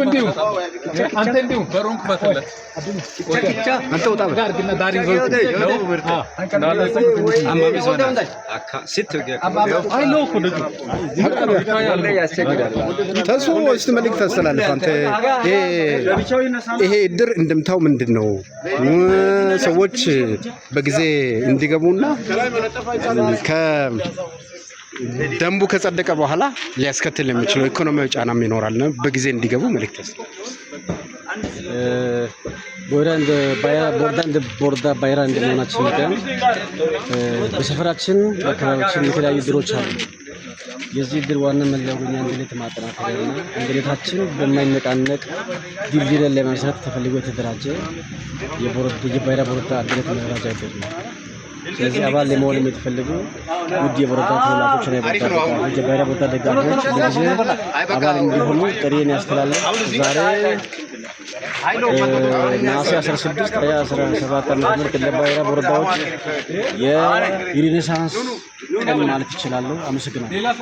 እንዲሁ አንተ እንዲሁ በሩን ክፈትለት። አንተ ወጣ በል። ጋር ዳር ይዞ አይለው እኮ ልጁ ተሱ እስቲ መልእክት ታስተላልፍ አንተ። ይሄ እድር እንድምታው ምንድን ነው? ሰዎች በጊዜ እንዲገቡና ከደንቡ ከጸደቀ በኋላ ሊያስከትል የሚችለው ኢኮኖሚያዊ ጫናም ይኖራል። በጊዜ እንዲገቡ መልእክት ታስተላልፍ። ቦይራ እንደ ባይራ ቦርዳ እንደ ቦርዳ ባይራ እንደመሆናችን መጠን በሰፈራችን በአካባቢያችን የተለያዩ እድሮች አሉ። የዚህ እድር ዋና መለያው ግን አንድነት ማጠናከሪያና አንድነታችን በማይነቃነቅ ድልድይ ላይ ለመስራት ተፈልጎ የተደራጀ የባይራ ቦርዳ አንድነት መደራጃ እድር ነው። ስለዚህ አባል ለመሆን የምትፈልጉ ውድ የቦረዳ ተወላጆች እና የቦረዳ ደጋፊዎች፣ የባይራ ቦርዳ ደጋፊዎች በጊዜ አባል እንዲሆኑ ጥሪዬን ያስተላልፍ። ዛሬ ነሐሴ 16 2017 ዓ.ም ለባይራ ቦረዳዎች የ renaissance ቀን ማለት ይችላለሁ። አመሰግናለሁ።